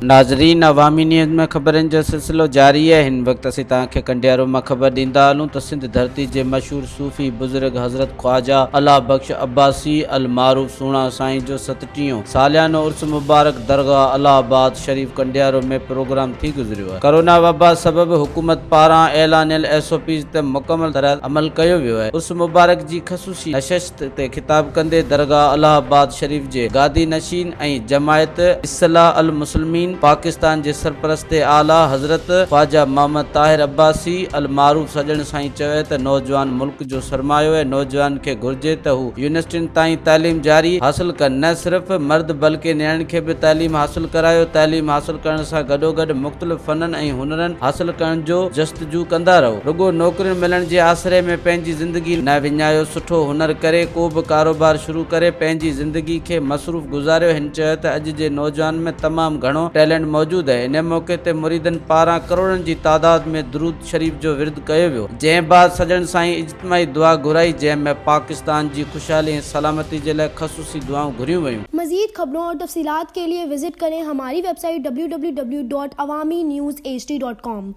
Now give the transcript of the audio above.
ناظرين عوامي نيوز ۾ خبرن جو سلسلو جاري آهي هن وقت اسين توهان کي ڪنڊيارو مان خبر ڏيندا هلون ته سنڌ ڌرتي جي مشهور صوفي بزرگ حضرت خواجه الله بخش عباسي المعروف سهڻا سائين جو ستٽيهون ساليانو عرس مبارڪ درگاهه الله آباد شريف ڪنڊيارو ۾ پروگرام ٿي گذريو آهي ڪرونا وبا سبب حڪومت پاران اعلانيل ايس او پيز تي مڪمل طرح عمل ڪيو ويو آهي عرس مبارڪ جي خصوصي نشست تي خطاب ڪندي درگاهه الله آباد شريف جي گادي نشين ۽ جماعت اصلاح المسلمين پاڪستان جي سرپرست اعليٰ حضرت خواجه محمد طاهر عباسي المعروف سڄڻ سائين چيو ته نوجوان ملڪ جو سرمايو آهي، نوجوانن کي گهرجي ته هو يونيورسٽين تائين تعليم جاري حاصل ڪن، نه صرف مرد بلڪه نياڻين کي به تعليم حاصل ڪرايو، تعليم حاصل ڪرڻ سان گڏوگڏ مختلف فنن ۽ هنرن حاصل ڪرڻ جو جستجو ڪندا رهو، رڳو نوڪرين ملڻ جي آسري ۾ پنهنجي زندگي نه وڃايو، سٺو هنر ڪري ڪو به ڪاروبار شروع ڪري پنهنجي زندگي کي مصروف گذاريو، هن چيو ته اڄ جي نوجوانن ۾ تمام گهڻو ٽيلنٽ موجود آهي، ان موقعي تي مريدن پاران ڪروڙن جي تعداد ۾ درود شريف جو ورد ڪيو ويو، جنهن بعد سڄڻ سائين اجتماعي دعا گهرائي، جنهن ۾ پاڪستان جي خوشحالي ۽ سلامتي جي لاء خصوصي دعائون گهريون ويون. مزيد خبرون اور تفصيلات کے لئے وزٽ ڪرين ھماري web site www.awamiNewsHD.com.